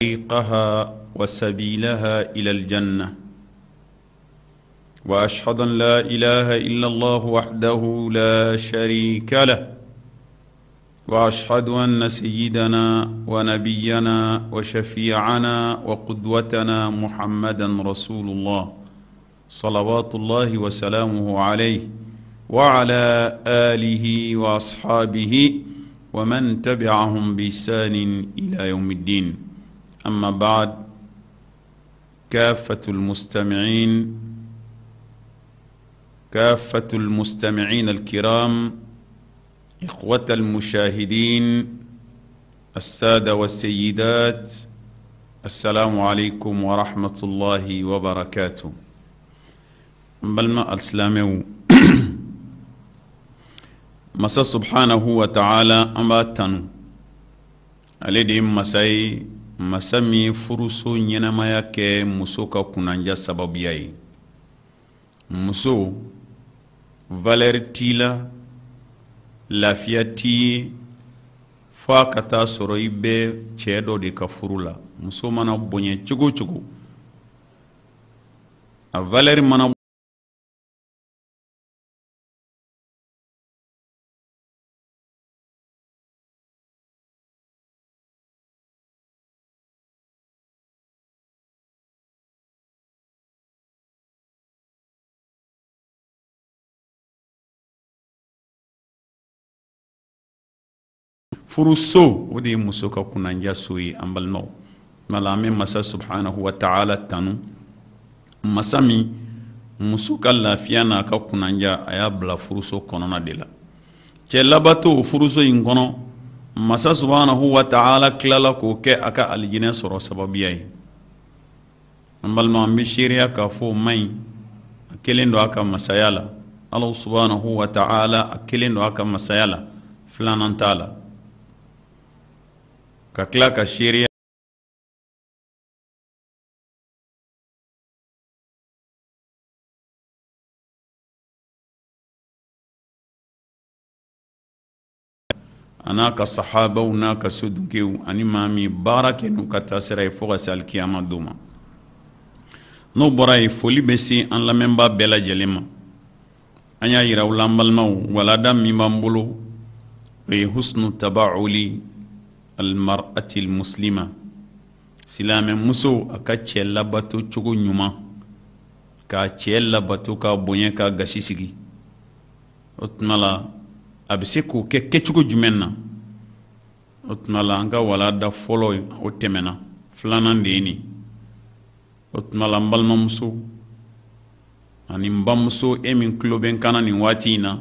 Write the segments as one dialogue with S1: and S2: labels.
S1: طريقها وسبيلها إلى الجنة وأشهد أن لا إله إلا الله وحده لا شريك له وأشهد أن سيدنا ونبينا وشفيعنا وقدوتنا محمدا رسول الله صلوات الله وسلامه عليه وعلى آله وأصحابه ومن تبعهم بإحسان إلى يوم الدين أما بعد كافة المستمعين كافة المستمعين الكرام إخوة المشاهدين السادة والسيدات السلام عليكم ورحمة الله وبركاته N balima alisilamɛw masa subhanahu wa ta'ala an b'a tanu ale de ye masa ye masa min ye furuso ɲɛnamaya kɛ muso ka kunnandiya sababuya ye muso valeur t'i la lafiya t'i ye fo a ka taa sɔrɔ i bɛ cɛ dɔ de ka furu la muso mana bonya cogo o cogo a valeur mana furuso o de ye muso ka kunnandiya so ye an balimaw tuma an bɛ masa subhanahu wa ta'ala tanu masa min muso ka lafiya n'a ka kunnandiya a y'a bila furuso kɔnɔna de la cɛ labato furuso in kɔnɔ masa subhanahu wa ta'ala tilala k'o kɛ a ka alijinɛ sɔrɔ sababuya ye An balima an bɛ seereya k'a fɔ o man ɲi a kelen don a ka masaya la ala subhanahu wa ta'ala a kelen don a ka masaya la filanan t'a la ka tila ka seereya A n'a ka sahabaw n'a ka sodugukew ani maa min baara kɛ n'u ka taasira ye fo ka se alikiyama don ma n'o bɔra yen foli bɛ se an lamɛnbaa bɛɛ lajɛlen ma an y'a yira aw la an balimaw walada min b'an bolo o ye husnu tabauli almar'ati almuslima silamɛ muso a ka cɛ labato cogo ɲuman k'a cɛ labato k'a bonya k'a gasi sigi o tuma la a bɛ se k'o kɛ kɛcogo jumɛn na o tuma la an ka walada fɔlɔ o tɛmɛna filanan de ye nin o tuma la n balimamuso ani n bamuso e min tulo bɛ n kan na nin waati in na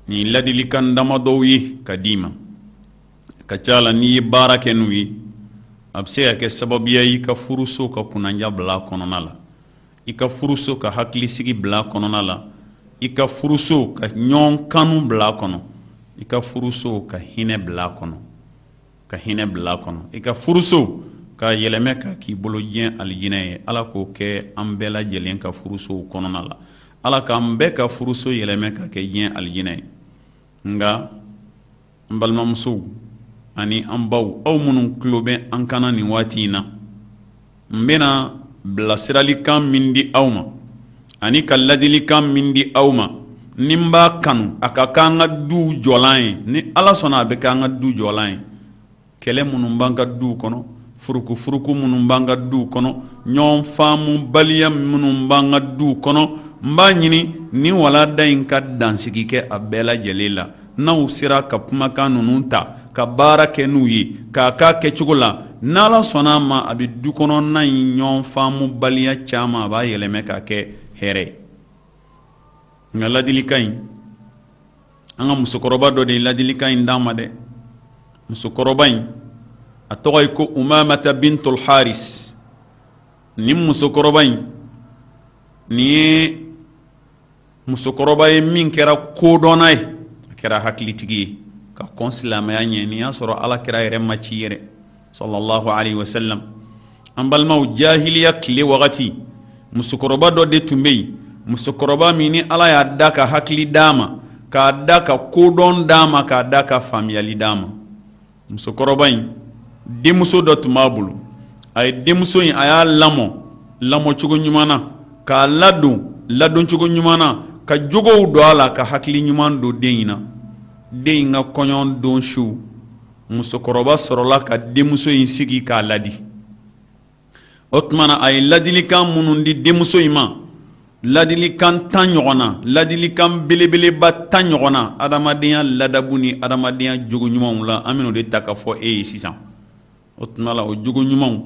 S1: nin ladilikan damadɔw ye ka d'i ma a ka ca la n'i ye baara kɛ n'u ye a bɛ se ka kɛ sababuya i ka furuso ka kunnandiya bila a kɔnɔna la i ka furuso ka hakilisigi bila a kɔnɔna la i ka furuso ka ɲɔgɔn kanu bila a kɔnɔ i ka furuso ka hinɛ bila a kɔnɔ ka hinɛ bila a kɔnɔ i ka furuso ka yɛlɛmɛ ka k'i bolo diɲɛ alijinɛ ye ala k'o kɛ an bɛɛ lajɛlen ka furusow kɔnɔna la ala k'an bɛɛ ka furuso yɛlɛmɛ ka kɛ diɲɛ alijinɛ ye nka n balimamusow ani an baw aw minnu tulo bɛ an kan na nin waati in na n bɛna bilasiralikan min di aw ma ani ka ladilikan min di aw ma ni n b'a kanu a ka k'an ka duw jɔlan ye ni ala sɔnna a bɛ k'an ka du jɔlan ye kɛlɛ minnu b'an ka duw kɔnɔ furukufuruku minnu b'an ka duw kɔnɔ ɲɔgɔn faamubaliya minnu b'an ka duw kɔnɔ n b'a ɲini nin walada in ka dansigi kɛ a bɛɛ lajɛlen la n'aw sera ka kumakan ninnu ta ka baara kɛ n'u ye k'a k'a kɛcogo la n'ala sɔnna a ma a bɛ du kɔnɔna in ɲɔgɔn faamubaliya caman a b'a yɛlɛmɛ k'a kɛ hɛrɛ ye nka ladilikan in an ka musokɔrɔba dɔ de ye ladilikan in d'an ma dɛ musokɔrɔba in a tɔgɔ ye ko umamata bintul haris nin musokɔrɔba in nin ye musokɔrɔba ye min kɛra kodɔnna ye a kɛra hakilitigi ye ka kɔn silamɛya ɲɛ nin y'a sɔrɔ ala kira yɛrɛ ma ci yɛrɛ sallallahu alaihi wasallam an balimaw jahiliya tile wagati musokɔrɔba dɔ de tun bɛ yen musokɔrɔba min ni ala y'a da ka hakili d'a ma k'a da ka kodɔn d'a ma k'a da ka faamuyali d'a ma musokɔrɔba in denmuso dɔ tun b'a bolo A ye denmuso in, a y'a lamɔ lamɔcogo ɲuman na, k'a ladon ladoncogo ɲuman na, ka jogow don a la, ka hakili ɲuman don den in na. Den in ka kɔɲɔ don su, musokɔrɔba sɔrɔla ka denmuso in sigi k'a ladi. O tuma na, a ye ladilikan minnu di denmuso in ma, ladilikan 10 ɲɔgɔn na, ladilikan belebeleba 10 ɲɔgɔn na, adamadenya ladabu ni adamadenya jogo ɲumanw la, an bɛn'o de ta ka fɔ e ye sisan. O tuma la, o jogo ɲumanw,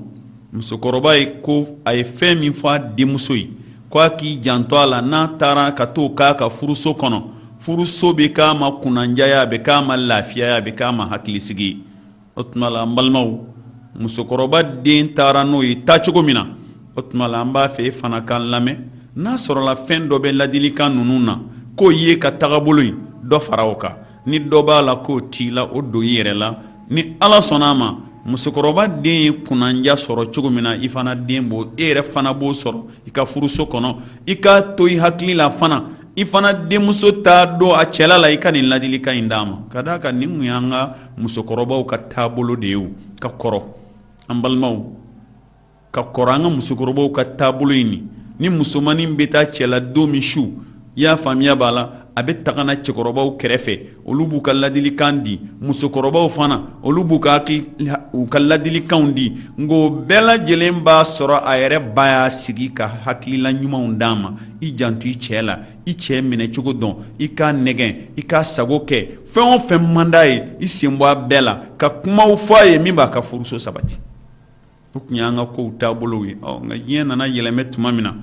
S1: musokɔrɔba ye ko a ye fɛn min fɔ a denmuso ye ko a k'i janto a la, n'a taara ka t'o k'a ka furuso kɔnɔ, furuso bɛ k'a ma kunnandiya ye, a bɛ k'a ma lafiya ye, a bɛ k'a ma hakilisigi ye. O tuma la, an balimaw, musokɔrɔba den taara n'o ye taacogo min na, o tuma la, an b'a fɛ e fana k'an lamɛn. N'a sɔrɔla fɛn dɔ bɛ ladilikan ninnu na k'o ye ka tagabolo ye, dɔ fara o kan. Ni dɔ b'a la k'o t'i la, o don i yɛrɛ la. Ni Ala sɔnna a ma, musokɔrɔba den ye kunnandiya sɔrɔ cogo min na, i fana den b'o, e yɛrɛ fana b'o sɔrɔ i ka furuso kɔnɔ. I k'a to i hakili la fana, i fana denmuso t'a don a cɛla la, i ka nin ladilikan in d'a ma, ka d'a kan nin kun y'an ka musokɔrɔbaw ka taabolo de ye o ka kɔrɔ. An balimaw, ka kɔrɔ, an ka musokɔrɔbaw ka taabolo in, ni musomannin bɛ taa cɛla don min su, i y'a faamuya b'a la, a bɛ taga na cɛkɔrɔbaw kɛrɛfɛ, olu b'u ka ladilikan di. Musokɔrɔbaw fana, olu b'u ka u ka ladilikanw di. Nka o bɛɛ lajɛlen b'a sɔrɔ a yɛrɛ ba y'a sigi ka hakilila ɲumanw d'a ma. I janto i cɛ la, i cɛ minɛ cogo dɔn, i k'a nɛgɛn, i k'a sago kɛ, fɛn o fɛn man d'a ye, i sen bɔ a bɛɛ la, ka kumaw fɔ a ye min b'a ka furuso sabati. O tun y'an ka kow taabolow ye. Ɔ, nka diɲɛ nana yɛlɛmɛ tuma min na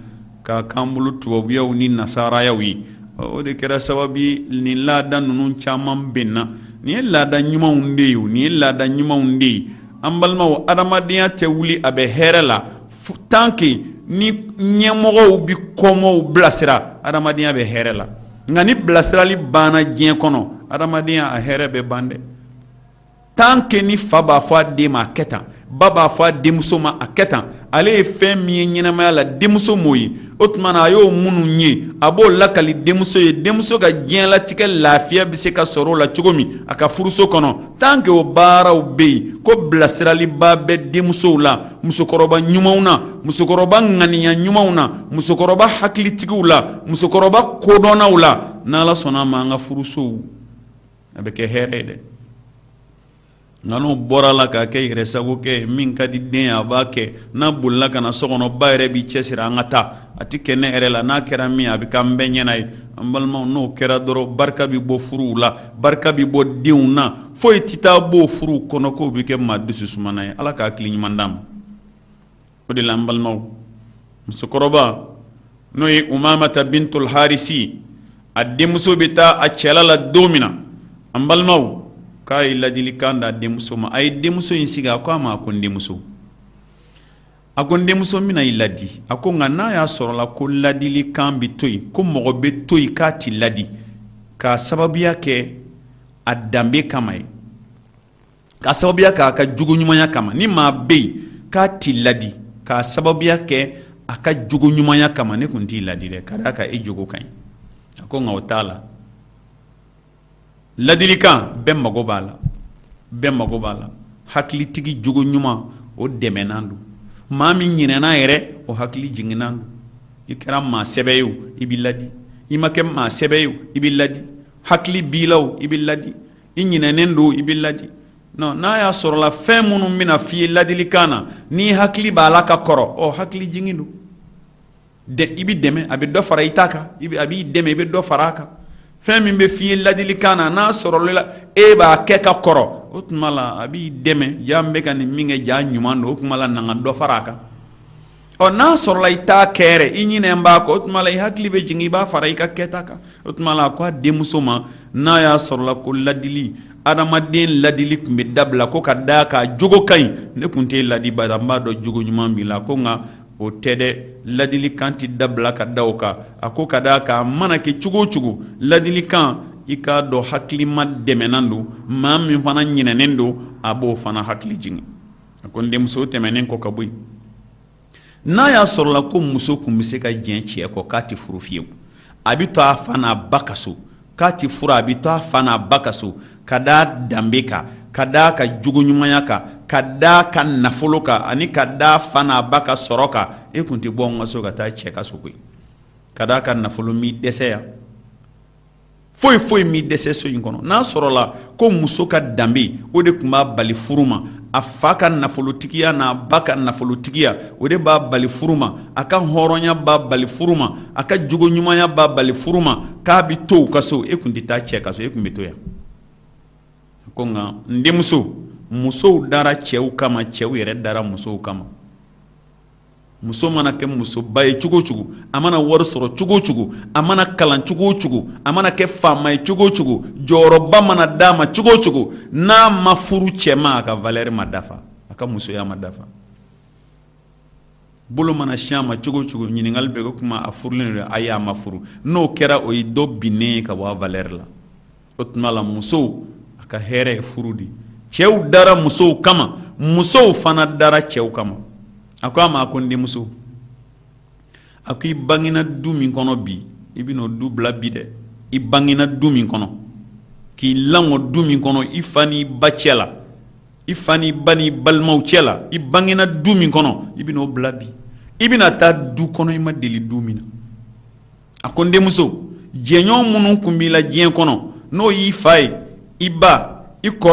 S1: k'a k'an bolo tubabuyaw ni nasarayaw ye, o de kɛra sababu ye nin laada ninnu caman benna. Nin ye laada ɲumanw de ye, nin ye laada ɲumanw de ye. An balimaw, adamadenya tɛ wuli a bɛ hɛrɛ la tant que ni ɲɛmɔgɔw bɛ kɔmɔw bilasira, adamadenya bɛ hɛrɛ la. Nka ni bilasirali banna diɲɛ kɔnɔ, adamadenya a hɛrɛ bɛ ban dɛ. Tant que ni fa b'a fɔ a den ma a kɛ tan, ba b'a fɔ a denmuso ma a kɛ tan, ale ye fɛn min ye ɲɛnamaya la, denmuso m'o ye, o tuma na a y'o minnu ye, a b'o lakali denmuso ye, denmuso ka diɲɛlatigɛ lafiya bɛ se ka sɔrɔ o la cogo min a ka furuso kɔnɔ. Tant que o baaraw bɛ yen, ko bilasiraliba bɛ denmusow la, musokɔrɔba ɲumanw na, musokɔrɔba ŋaniya ɲumanw na, musokɔrɔba hakilitigiw la, musokɔrɔba kodɔnnaw la, n'Ala sɔnna a ma, an ka furusow a bɛ kɛ hɛrɛ ye dɛ. Nka n'o bɔra la k'a kɛ yɛrɛ sago kɛ, min ka di den ye a b'a kɛ, n'a bolila ka na so kɔnɔ, ba yɛrɛ b'i cɛsiri an ka taa, a tɛ kɛ ne yɛrɛ la, n'a kɛra min a bɛ k'an bɛɛ ɲɛna ye. An balimaw, n'o kɛra dɔrɔn, barika bɛ bɔ furuw la, barika bɛ bɔ denw na, foyi tɛ taa bɔ furuw kɔnɔ k'o bɛ kɛ maa dusu sumana ye. Ala ka hakili ɲuman d'an ma. O de la, an balimaw, musokɔrɔba n'o ye Umamata bintul Harisi, a denmuso bɛ taa a cɛla la don min na, an balimaw, k'a ye ladilikan d'a denmuso ma. A ye denmuso in sigi, a ko a ma, a ko n denmuso, a ko n denmuso, n bɛna i ladi. A ko nka n'a y'a sɔrɔla ko ladilikan bɛ to yen, ko mɔgɔ bɛ to yen k'a ti ladi k'a sababuya kɛ a danbe kama ye, k'a sababuya k'a ka jogo ɲumanya kama, ni maa bɛ yen k'a ti ladi k'a sababuya kɛ a ka jogo ɲumanya kama, ne tun t'i ladi dɛ, ka d'a kan e jogo ka ɲi. A ko nka o t'a la, ladilikan bɛɛ mago b'a la, bɛɛ mago b'a la. Hakilitigi jogo ɲuman, o dɛmɛnan don. Maa min ɲinɛna yɛrɛ, o hakili jiginnan don. I kɛra maa sɛbɛ ye o, i b'i ladi. I ma kɛ maa sɛbɛ ye o, i b'i ladi. Hakili b'i la o, i b'i ladi. I ɲinɛnen don, i b'i ladi. Non, n'a y'a sɔrɔla fɛn minnu bɛna f'i ye ladilikan na, n'i hakili b'a la ka kɔrɔ, ɔ, hakili jigin don, i bɛ dɛmɛ, a bɛ dɔ fara i ta kan, a b'i dɛmɛ, i bɛ dɔ fara a kan. Fɛn min bɛ f'i ye ladilikan na, n'a sɔrɔla la e b'a kɛ ka kɔrɔ, o tuma la a b'i dɛmɛ. Ja n bɛ ka nin min kɛ, ja ɲuman don, o tuma la na n ka dɔ fara a kan. Ɔ, n'a sɔrɔla i t'a kɛ yɛrɛ, i ɲinɛ b'a kɔ, o tuma la i hakili bɛ jigin, i b'a fara i ka kɛta kan. O tuma la, a ko a denmuso ma, n'a y'a sɔrɔla ko ladili, adamaden ladili tun bɛ dabila ko ka d'a kan jogo ka ɲi, ne tun t'e ladi, bari n b'a dɔn jogo ɲuman b'i la. Ko nka o tɛ dɛ, ladilikan tɛ dabila ka da o kan. A ko ka d'a kan a mana kɛ cogo o cogo, ladilikan, i k'a dɔn hakilima dɛmɛnan don. Maa min fana ɲinɛnen don, a b'o fana hakili jigin. A ko n denmuso, tɛmɛnen kɔ ka bɔ yen, n'a y'a sɔrɔla ko muso tun bɛ se ka jɛn cɛ kɔ k'a tɛ furu fiyewu, a bɛ to a fa n'a ba ka so. K'a ti furu, a bɛ to a fa n'a ba ka so, ka d'a danbe kan, ka d'a ka jogo ɲumanya kan, ka d'a ka nafolo kan, ani ka d'a fa n'a ba ka sɔrɔ kan. E kun tɛ bɔ n ka so ka taa cɛ ka so koyi. Ka d'a kan nafolo m'i dɛsɛ yan, foyi foyi m'i dɛsɛ so in kɔnɔ. N'a sɔrɔla ko muso ka danbe, o de tun b'a bali furu ma, a fa ka nafolotigiya n'a ba ka nafolotigiya, o de b'a bali furu ma, a ka hɔrɔnya b'a bali furu ma, a ka jogo ɲumanya b'a bali furu ma, k'a bɛ to u ka so, e tun tɛ taa cɛ ka so, e tun bɛ to yan. Ko nka n denmuso, musow dara cɛw kama, cɛw yɛrɛ dara musow kama. Muso mana kɛ musoba ye cogo o cogo, a mana wari sɔrɔ cogo o cogo, a mana kalan cogo o cogo, a mana kɛ faama ye cogo o cogo, jɔyɔrɔba mana d'a ma cogo o cogo, n'a ma furu cɛ ma, a ka valeur ma dafa, a ka musoya ma dafa. Bolo mana sin a ma cogo o cogo, ɲininkali bɛ kɛ kuma a furulen don, ayi, a ma furu. N'o kɛra, o ye dɔ binnen ye ka bɔ a valeur la. O tuma la, musow, a ka hɛrɛ ye furu de. Cɛw dara musow kama, musow fana dara cɛw kama. A ko a ma ko n denmuso, a ko i bangena du min kɔnɔ bi, i bɛn'o du bila bi dɛ. I bangena du min kɔnɔ, k'i lamɔ du min kɔnɔ, i fa n'i ba cɛ la, i fa n'i ba n'i balimaw cɛ la, i bangena du min kɔnɔ, i bɛn'o bila bi. I bɛna taa du kɔnɔ i ma deli du min na. A ko n denmuso, jɛɲɔgɔn minnu kun b'i la diɲɛ kɔnɔ, n'o y'i fa ye, i ba, i kɔrɔ